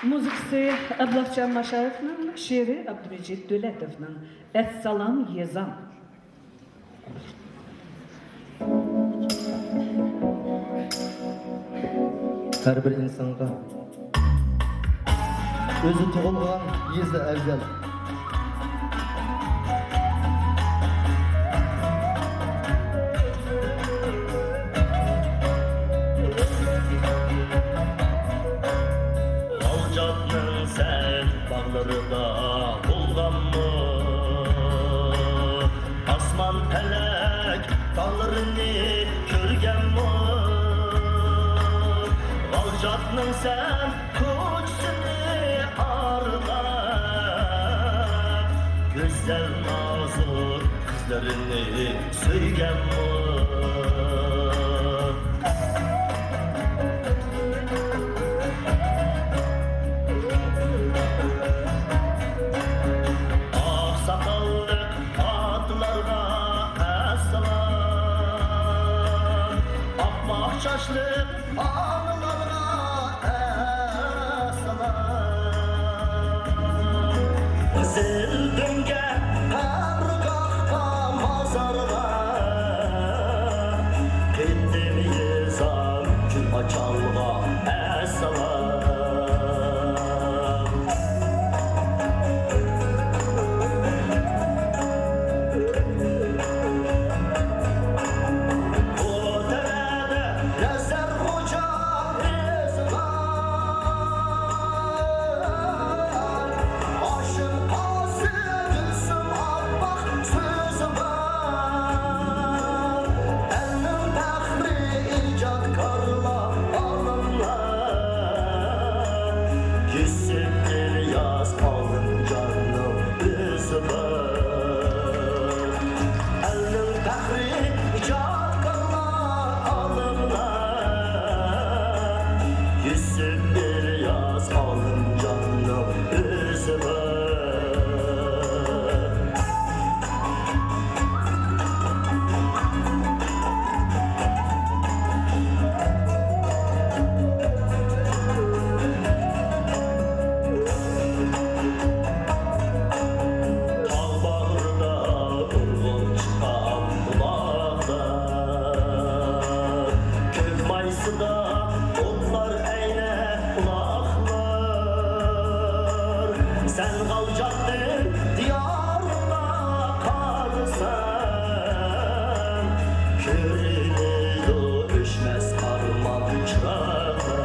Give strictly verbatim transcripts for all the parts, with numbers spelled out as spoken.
مۇزىكىسى ئابلىخجان ماشايېۋنىڭ، شېئىرى ئابدۇمىجىت دۆلەتوۋنىڭ. ئەسسالام يېزام. ھەر بىر ئىنسانغا ئۆزى تۇغۇلغان يېزا ئەۋزەل. غالجاتنىڭ سەن باغلىرىدا بولغانمۇ؟ ئاسمان پەلەك تاغلىرىنى كۆرگەنمۇ؟ غالجاتنىڭ سەن كوچىسىنى ئارىلاپ، گۈزەل نازۇك قىزلىرىنى سۆيگەنمۇ؟ ئاقساقاللىق ئاتىلارغا ئەسسالام، ئاپئاق چاچلىق ئانىلارغا ئەسسالام. قىزىل دۆڭگە قەبرىگاھقا مازارغا، قېتىم يېزام گۈل ئاچالغا ئەسسالام. بۇ تەۋەدە نەزەر خوجا ئېزىغان، ھاشىم قاسىم گۈلسۈم ئاپئاق سۆزى بار. ئەلنىڭ پەخرى ئىجادكارلار، ئالىملار، يۈسۈپ ئىلياس ئالىمجاننىڭ ئۆزى بار. ئەلنىڭ پەخرى ئىجادكارلار، ئالىملار، يۈسۈپ ئىلياس ئالىمجاننىڭ ئۆزى بار. تاغ باغرىدا ئۇرغۇپ چىققان بۇلاقلار، كۆك مايسىدا ئوتلار ئەينەك بۇلاقلار. سەن غالجاتتىن دىيارىڭغا قارىسام، كۆرۈنىدۇ ئۆچمەس ئارمان چىراغلار.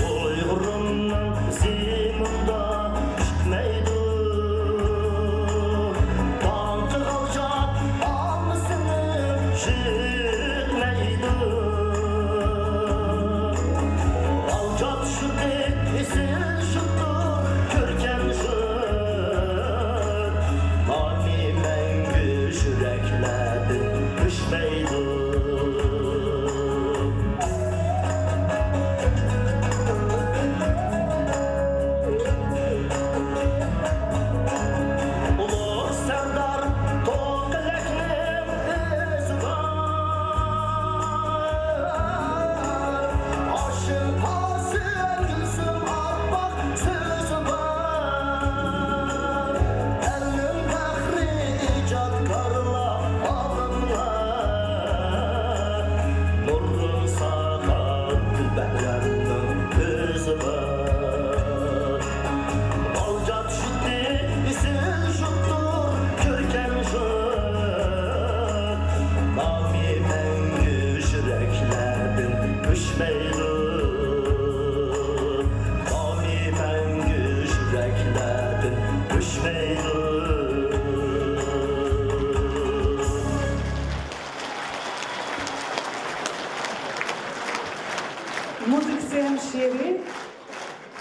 ئۇيغۇرۇمنىڭ زېمىنىدا پۈتمەيدۇ، داڭقى غالجات ئالمىسىنى يۈتمەيدۇ. غالجات شۇتى ئېسىل شۇتتۇر، كۆركەم شۇت، نامى مەڭگۈ يۈرەكلەردىن ئۆچمەيدۇ. ئۇلۇغ سەردار توقىلەكنىڭ ئىزى بار. ھاشىم قاسىم گۈلسۈم ئاپئاق سۆزى بار. ئەلنىڭ پەخرى ئىجادكارلار، ئالىملار، نۇرغۇن ساقال گۈلبەھرەمنىڭ ئۆزى بار. غالجات شۇتى ئېسىل شۇتتۇر، كۆركەم شۇت، نامى مەڭگۈ يۈرەكلەردىن ئۆچمەيدۇ. نامى مەڭگۈ يۈرەكلەردىن ئۆچمەيدۇ. مۇزىكىسى ھەم شېئىرى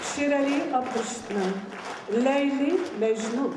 شېرئەلى ئابدۇرېشىتنىڭ لەيلى مەجنۇن.